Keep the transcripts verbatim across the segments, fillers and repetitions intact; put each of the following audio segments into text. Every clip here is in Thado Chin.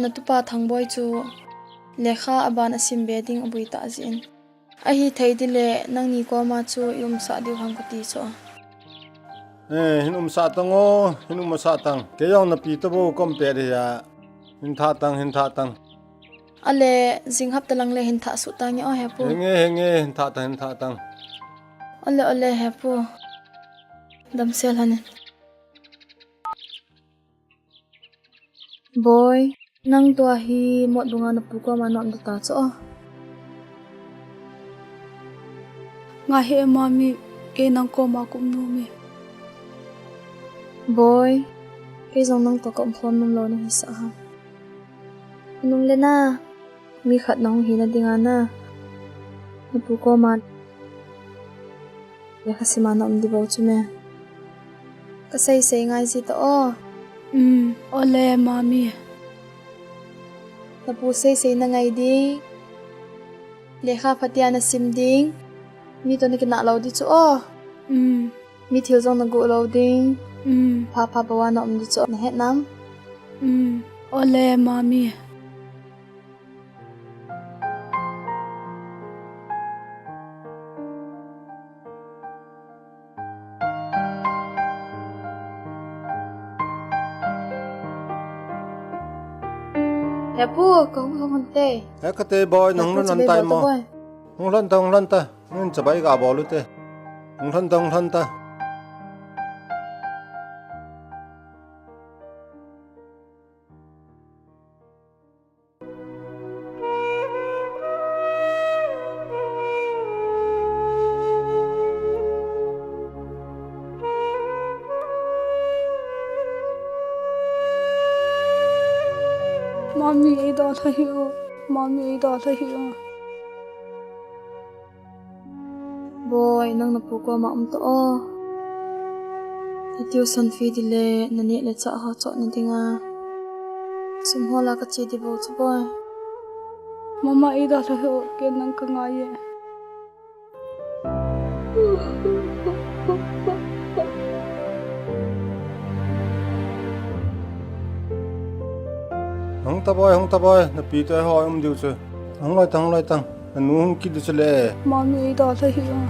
Natupa Thangboi chu lekha aban asim be ding aboi tah jeh in. Ahithei ding le nangni koma chu i umsah diu ham kati chu. Eh, hin umsah tang o, hin umsah tang. Kei jong napi toh bou ka um pet ding ahi. Hin thah tang, hin thah tang. Ale, jing hapta lang le hin thah suh tange o hepu. Henge, henge, hin thah tang, hin thah tang. Ale, ale hepu. Damsel hen. Boi, nang tua hi mot bunga napu koma na um ding ta chu o. Ngai hih e mami, kei nang koma ka um nom e. Boi, kei jong nang toh ka um khom nom lou nahi sah ham. Nung le na, mi khat nahung hina dinga na, napu koma lekha sima na um ding bou chu me. Ka seisei ngai ji ta o. Um, ole mami. Napu seisei na ngai ding. Lekha phatea nasim ding. Mi toh nakinah lou ding chu o. Um. Mi thil jong naguh lou ding. Um. Phapha bou a na um ding chu o. Nahet nam? Um, ole mami. Hepu, ka hung lhon te. He kate boi, nahung lhon tai mo. Hung lhon ta, hung lhon ta. Nang chabai ga bol u te. Hung lhon ta, hung lhon ta. Mami, eidalha hih o. Mami, eidalha hih o. Boi, nang napu koma um ta o. Tuition fee ding le naneh le chah ho chohna dinga sum hol a kache ding bou chu boi. Mama, eidalha hih o, ken nang ka ngai e. Hung ta boi, hung ta boi, napi toh eiho um diu chu. Hung loi tang, hung loi tang. Nanu hung kit ding chu le. Mami, eidalha hih o.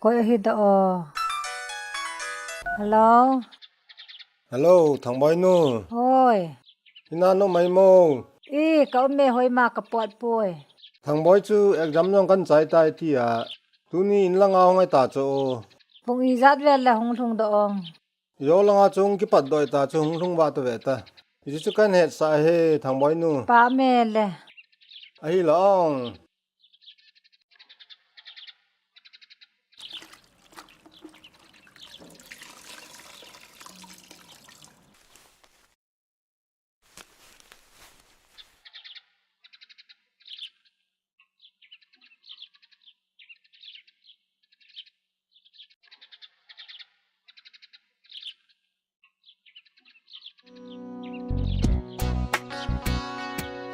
Koi ahi da o. Hello. Hello, Thangboi nu. Hoi. Ina na um mai mo? I, ka um e, hoima ka pot poi. Thangboi chu exam jong kan chai tai tia. Tuni in langa hung ngai ta chu. Pung ijat vel le hung lhung da ong. Jou langa chu hung kipat doh ta chu hung lhung va ta ve ta. Hichu chu kan hetsah e, Thangboi nu. Pa me le. Ahi la ong.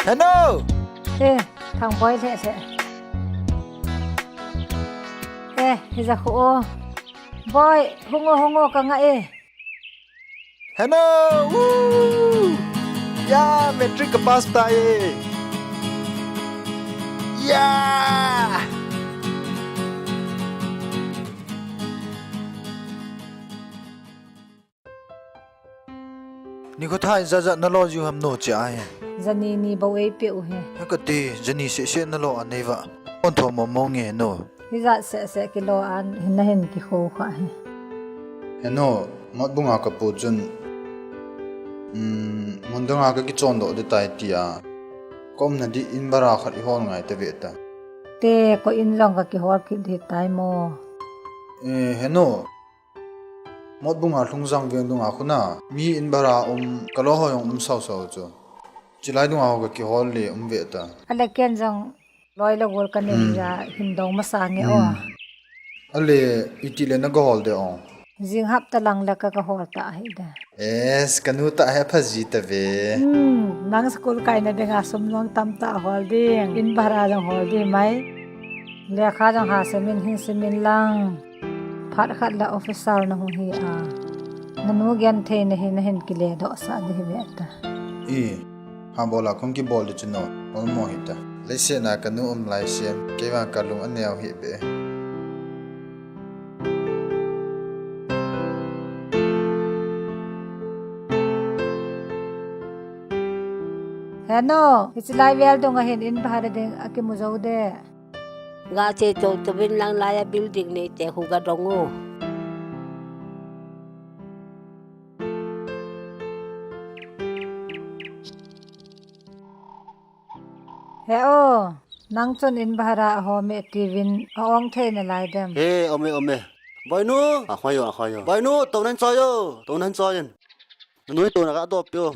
Heno! Eh, Thangboi le le. Eh, hija khu o. Boi, hung o, hung o, ka nga e. Heno! Woo! Ya, matric ka pass ta e. Ya! Nikho thah in jat jat nalo jiu ham nu, che ahi. Jani ni bou eipeh u hi. Hekati, jani seh seh nalo a neiva. Hon thom mong mong nge nu. Hijat seh seh kilo a hin nahin kikho kha hi. He nu, Motbung a kapu chun, um, mun dang a kakichon doh ding tai tia, ka umna ding in bhara khat ihol ngai tave ta. Te, ko in jong kakihol kit ding tai mo. Eh, he nu, Motbung a Lhungjang veng dung a khu na, mi in bhara um, ka loi ho jong um sao sao chu. Chilai dung a ho kakihol le um ve ta. Ale ken jong loi le gol kanei, hmm, ja hin dong masa nge o. Hmm. Ale iti le na gahol de o. Jing hapta lang le ka gahol ta hi de. Es, ka nu tah hi apha ji tave. Hmm, nang school kaina dinga sum jong tamtah hol ding, in bhara jong hol ding mai. Lekha jong ha simin hin simin lang. Phat khat le officer na hung hi a. Na nu genthei na hi nahin kile doh sah ding hi ve ta. I, ha bol a kong kibol ding chu nu, olmo hi ta. Leiset a ka nu um lai sem, kei vang ka lung aneo hi be. He nu, hiche lai vel dung a hin in bhara ding akimu jou de. Ga che chou chou vin lang, lai a building nei te khu ga dong u. He o, nang chun in bhara ahom e tivin a-ong thei nalai dem? He, ome, ome. Boinu, akhoi o, akhoi o. Boinu, tou nan choi o, tou nan choi in. Nui tou na ga do pio.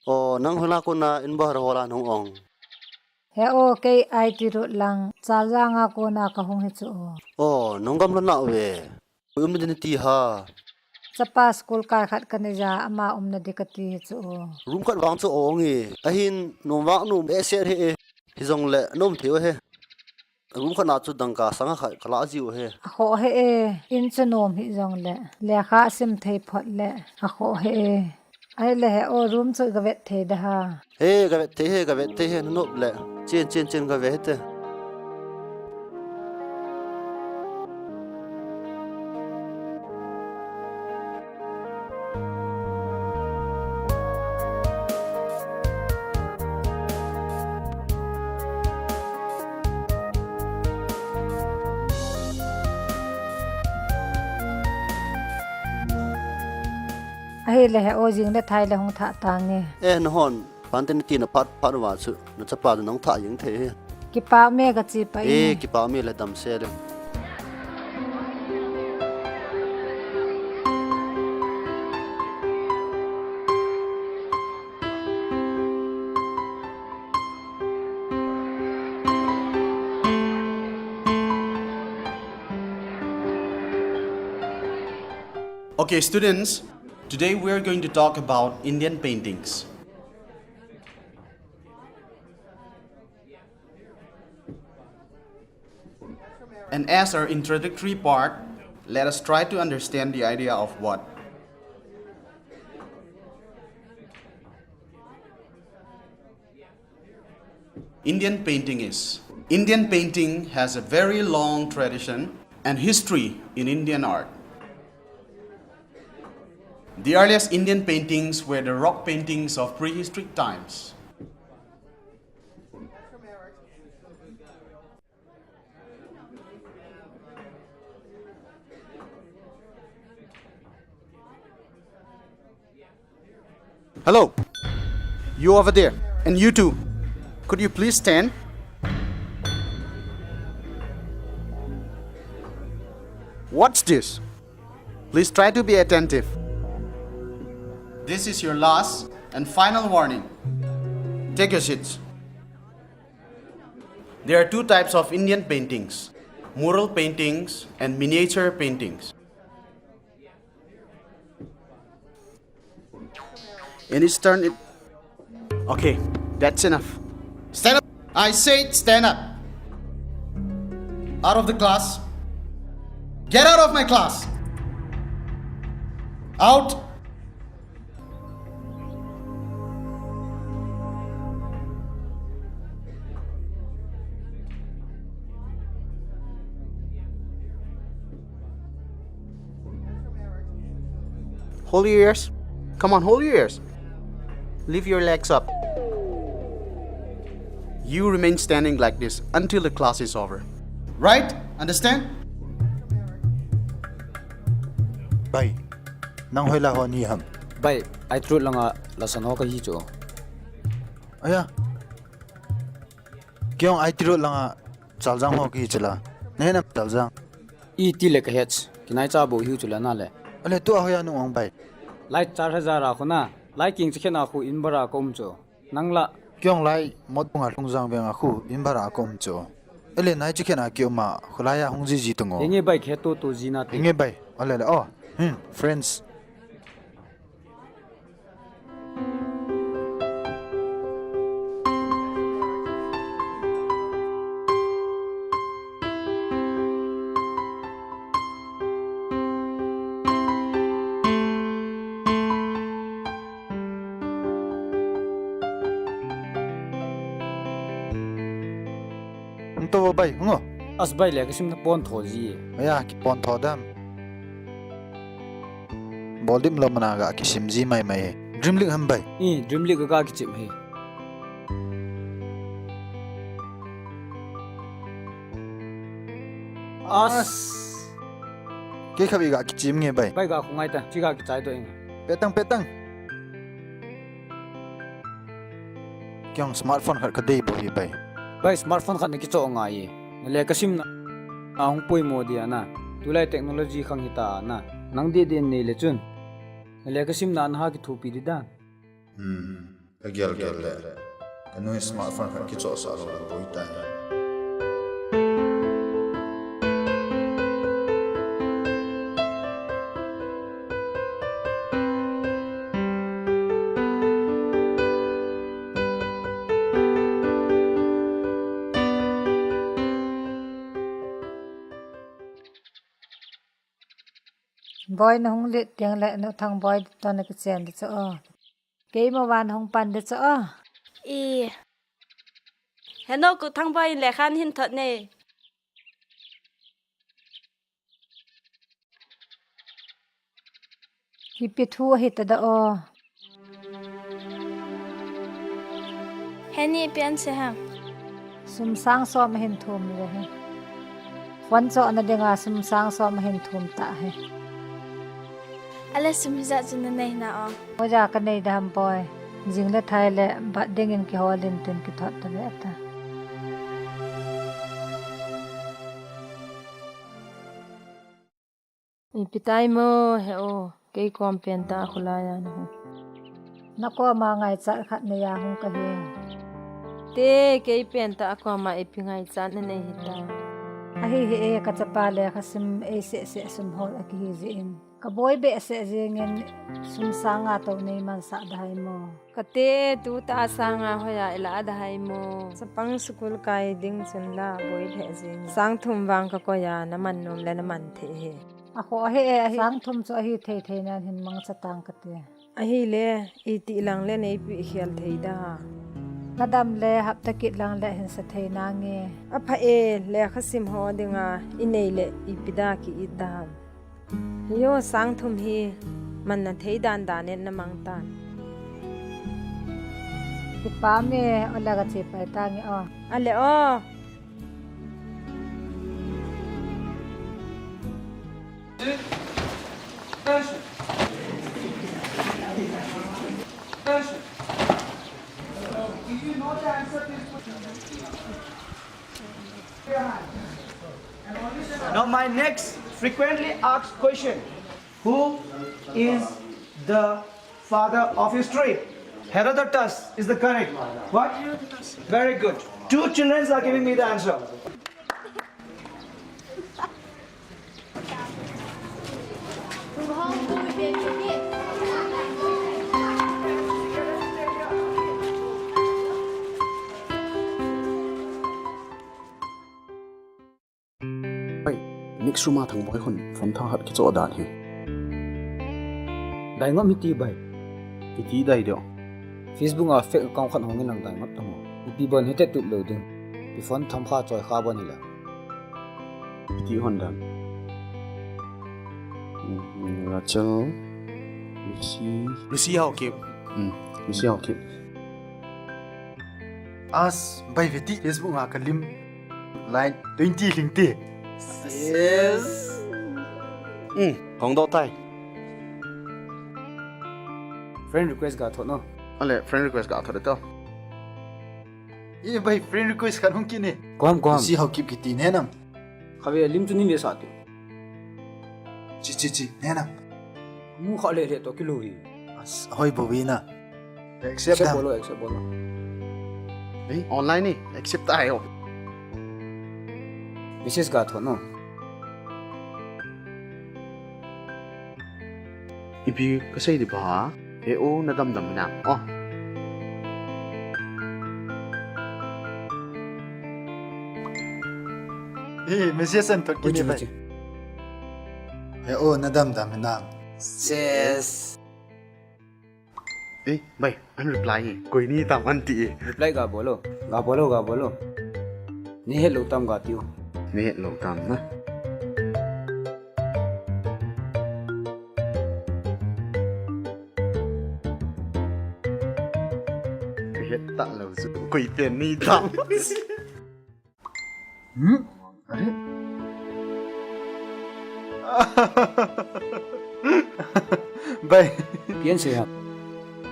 O, nang hoilai a kona in bhara hol a nahung ong? He o, kei I T road lang, Chaljang a kona kahung hi chu o. O, nahung gamla nau ve. Koi um ding nati ham? Chapa school kai khat kanei ja, ama umna ding kati hi chu o. Room khat vang chu ong e. Ahin nom vang nom behseh e. Hijongle nom thei u he. Room khat na chu dangka sang khat kala jiu he. Akhoh he e, in chu nom hijongle, lekha sim thei phot le, akhoh he e. Ahile he o, room chu gavet thei da ham? He, gavet thei he, gavet thei he, nanop le. Chen, chen, chen gave hite. Ahile he o, jing le thai le hung thah tange. Eh, nahon, pante nati na phat, phat uva chu, nachapa chu nahung thah jing thei he. Kipa me, gache pah e. Eh, kipa me le, damsel e. Okay, students, today we are going to talk about Indian paintings. And as our introductory part, let us try to understand the idea of what Indian painting is. Indian painting has a very long tradition and history in Indian art. The earliest Indian paintings were the rock paintings of prehistoric times. Hello, you over there, and you too. Could you please stand? What's this? Please try to be attentive. This is your last and final warning. Take your seats. There are two types of Indian paintings, mural paintings and miniature paintings. In its turn, it... Okay, that's enough. Stand up! I said stand up! Out of the class. Get out of my class! Out! Hold your ears. Come on, hold your ears. Lift your legs up. You remain standing like this until the class is over. Right? Understand? Bai, nang hoilai ho nahi ham? Bai, I T Road langa lasan ho kahi chu. Aya. Kei jong I T Road langa Chaljang ho kahi chu la. Nahe nam Chaljang? Iti le kahet. Kinaicha bou hiu chu la nale. Ale tua hoiya nung ong bai? Lai char hajar a khu na. Lai king chikhen a khu in bara ka um chu. Nang la? Kei jong lai Motbung a Lhungjang veng a khu in bara ka um chu. Ale nai chikhen a ki um a, khulai a hung jiji tung o. Hinge bai, khe to to jina te. Hinge bai. Ale le o. Hmm, friends. Hung to bai, hung o. As bai, le kasim na pon tho ji. Aya, kipon tho dam. Boldim lo mana ga kisim ji mai mai. Dream League ham bai? I, Dream League ga kichim hi. As. Kei khavi ga kichim nge bai? Bai ga khungai ta, chi ga kichai to ing. Petang, petang. Kei jong smartphone khat kadei bou hi bai. Bai, smartphone khat na kichoh ngai e. Na le kasim na. A hung poimo dia na. Tulai technology khang hita na. Nang deh deh nei le chun. Na le kasim na na ha kithopi di dan. Hmm. Kagel gel le. Kanu hi smartphone khat kichoh sah lou le boi tai. Boi, na hung lit teng le, nu Thangboi toh na kichen di chu o. Keima vang hung pan di chu o. I. Henu, ku Thangboi in lekha ahin thot ne. Ipi thu ahi tada o. Heni, ipi ahin sei ham? Sum sang som ahin thum le hi. Phone chohna dinga sum sang som ahin thum ta hi. Ale sum hijat chu nanei na o. Hoiya kanei da ham boi. Jing le thai le bat dingin kihol in tin kithot ta ve ta. Ipi tai mo he o, kei kom pen tah a khulai a na hung. Na koma ngaichat khat neiya hung kahi. Te, kei pen tah a koma ipi ngaichat nanei hita. Ahi hi e, kachapa lekha sim eiseh seh sum hol akihi jeh in. Kaboi behseh jengin sum sang nga toh nei mansah dai mo. Kate, tu tah a sang nga hoiya ila adahai mo. Chapang school kai ding chun la boi lheh jing. Sang thum vang kakoi a, naman nom le naman thei hi. Akhoh ahi e, ahi. Sang thum chu ahi thei thei nan hin mangcha tang kate. Ahile, iti lang le neipi khel thei da. Nadam le hapta kit lang le hin sa thei nange. Apha e, lekha sim ho dinga inei le ipi da ki-it da ham. Hiyo, sang thum hi manna thei dan dan in namang tan. Kipa me, ole kache pai tange o. Ale o. Attention. Attention. If you know the answer, please put your hand. Now, my next frequently asked question, who is the father of history? Herodotus is the correct. What? Very good. Two children are giving me the answer. Bai, next room a Thangboi khun phone thakhat kichoh dan hi. Dai ngam hiti bai. Iti dai deo. Facebook a fake account khat hongin lang dai ngam tamo. Ipi bon hite tup lou ding. Ipi phone tham kha choi kha bon hila. Iti hon dan. Hmm, Rachel. Lucy. Lucy Haokip. Hmm. Lucy Haokip. As, bai veti Facebook nga kalim. Like twenty lhingte. Yes. Hmm. Hongdoh tai. Friend request ga thot no. Ale, friend request ga thot to. Ye bai, friend request khat hung kit ne. Kom, kom. Lucy Haokip kiti ne nam. Kave lim chu ni ve sa tu. Chi, chi, chi, ne nam. Mu kha le le to kilo hi. As, hoi bo vi na. Accept da. Accept bolo, accept bolo. Ei, online ni, accept ta hai ho. Message ga thot no. Ipi kasei di ba? He o, nadamdam na. Oh. Eh, message an thot kini bai. He o, nadamdam na. Ses. Eh, bai, an reply hi. Koi ni tam an ti e. Reply ga bolo. Ga bolo, ga bolo. Ni hello tam ga tiu. Ni hello tam na. Ni het ta lo su. Koi pen ni tam. Hmm? Are? Bai. Pian se ha.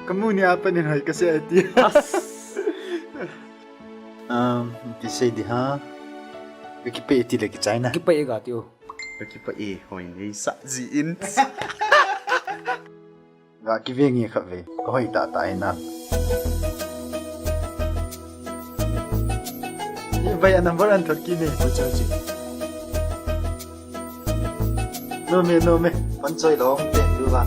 Kamu ni apa ni hoi kasi ati. Um, ti sei di ha. Ki pe ti le ki China. Ki pe ga ti o. Ki pe hoi nei sa ji in. Ga ki ve nge kha ve. Ka hoi ta ta ina. Ye bai a number an thot ki ne. Ko cha ji. No me, no me. Man choi lo te du ba.